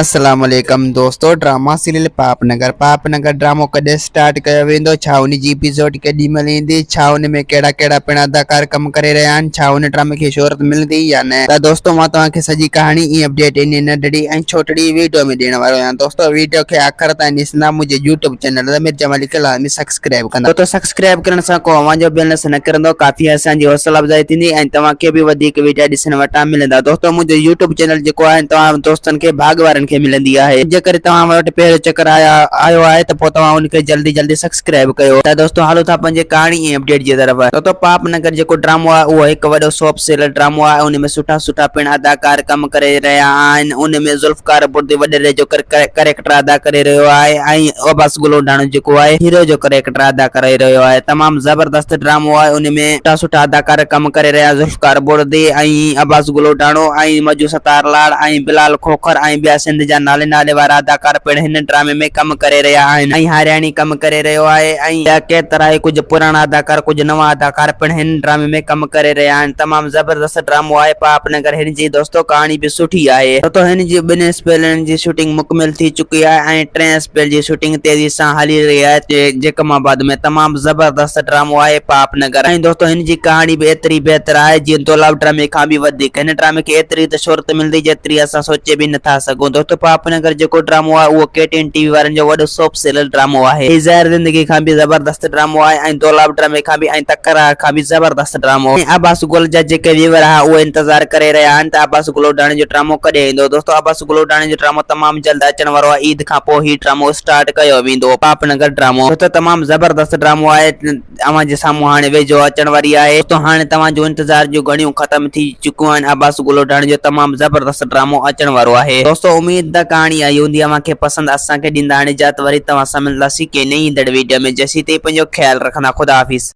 السلام عليڪم دوستو ڊراما سيريل پاپ نگر پاپ نگر ڊرامو ڪڏهن اسٽارٽ ڪيو ويندو ڇا ان جي ايپيسوڊ ڪڏهن مهل ايندي ڇا ان ۾ ڪهڙا ڪهڙا پڻ اداڪار ڪم ڪري رهيا آهن ڇا ان ڊرامي کي شهرت ملندي يا نه ته دوستو مان توهان کي سڄي ڪهاڻي ۽ اپڊيٽ ان ننڍڙي ۽ ڇوٽڙي ويڊيو ۾ ڏيڻ وارو آهيان دوستو ويڊيو کي آخر تائين ڏسندا منهنجي يوٽيوب چينل ضمير جمالي کي لازمي سبسڪرائب ڪندا دوستو سبسڪرائب ڪرڻ سان ڪو اوهان جو بيلنس نه ڪرندو ڪافي اسان جي حوصلا افزائي ٿيندي ۽ توهان کي به وڌيڪ ويڊيا ڏسڻ وٽان ملندا دوستو منهنجو يوٽيوب چينل جيڪو آهي توهان دوستن کي ڀاڳ وارن کي ملندي آهي جيڪڏهن توهان وٽ پهريون چڪر آيا آيو آهي ته پوء توهان ان کي جلدي جلدي سبسڪرائب ڪيو ته دوستو هلو ٿا پنهنجي ڪهاڻي ۽ اپڊيٽ جي طرف دوستو پاپ نگر جيڪو ڊرامو آهي اهو هڪ وڏو سوپ سيريل ڊرامو آهي ان ۾ سٺا سٺا پڻ اداڪار ڪم ڪري رهيا آهن ان ۾ ذوالفقار بڙدي وڏيري جو ڪريڪٽر ادا ڪري رهيو آهي ۽ عباس گلوڍاڻو جيڪو آهي هيرو جو ڪريڪٽر ادا ڪري رهيو آهي تمام زبردست ڊرامو آهي ان ۾ سٺا سٺا اداڪار ڪم ڪري رهيا ذوالفقار بڙدي ۽ عباس گلوڍاڻو ۽ مجو ستار لاڙ ۽ بلال کوکر ۽ ٻيا سنڌ جا نالي نالي وارا اداڪار پڻ هن ڊرامي ۾ ڪم ڪري رهيا آهن ۽ هارياڻي ڪم ڪري رهيو آهي ۽ ٻيا ڪيترائي ڪجهه پراڻا اداڪار ڪجهه نوان اداڪار پڻ هن ڊرامي ۾ ڪم ڪري رهيا آهن تمام زبردست ڊرامو آهي پاپ نگر هن جي دوستو ڪهاڻي به سٺي آهي. دوستو هن جي ٻن اسپيلن جي شوٽنگ مڪمل ٿي چڪي آهي ۽ ٽئين اسپيل جي شوٽنگ تيزي سان هلي رهي آهي جيڪب آباد ۾ تمام زبردست ڊرامو آهي پاپ نگر ۽ دوستو هن جي ڪهاڻي به ايتري بهتر آهي جيئن دولاب ڊرامي کان به وڌيڪ هن ڊرامي کي ايتري ته شهرت ملندي جيتري اسان سوچي به نٿا سگهون دوستو پاپ نگر جيڪو ڊرامو آهي اهو ڪي ٽي اين ٽي وي وارن جو وڏو سوپ سيريل ڊرامو آهي هي زهر زندگي کان به زبردست ڊرامو آهي ۽ دولاب ڊرامي کان به ۽ تڪرار کان به زبردست ڊرامو ۽ عباس گل جا جيڪي ويور ها اهي انتظار ڪري رهيا آهن ته عباس گلوڊاڻي جو ڊرامو ڪڏهن ايندو دوستو عباس گلوڊاڻي جو ڊرامو تمام جلد اچڻ وارو آهي عيد کان پوء هي ڊرامو اسٽارٽ ڪيو ويندو پاپ نگر ڊرامو دوستو تمام زبردست ڊرامو آهي اوهان جي سامهون هاڻي ويجهو اچڻ واري آهي دوستو هاڻي توهان جو انتظار جون گهڙيون ختم ٿي چڪيون آهن عباس گلوڊاڻي جو تمام زبردست ڊرامو اچڻ وارو آهي دوستو اميد ته ڪهاڻي آئي هوندي اوهان کي پسند اسان کي ڏيندا هاڻي اجازت وري توهان سان ملنداسين ڪنهن نئين ايندڙ ويڊيو ۾ جيسين تائين پنهنجو خيال رکندا خدا حافظ.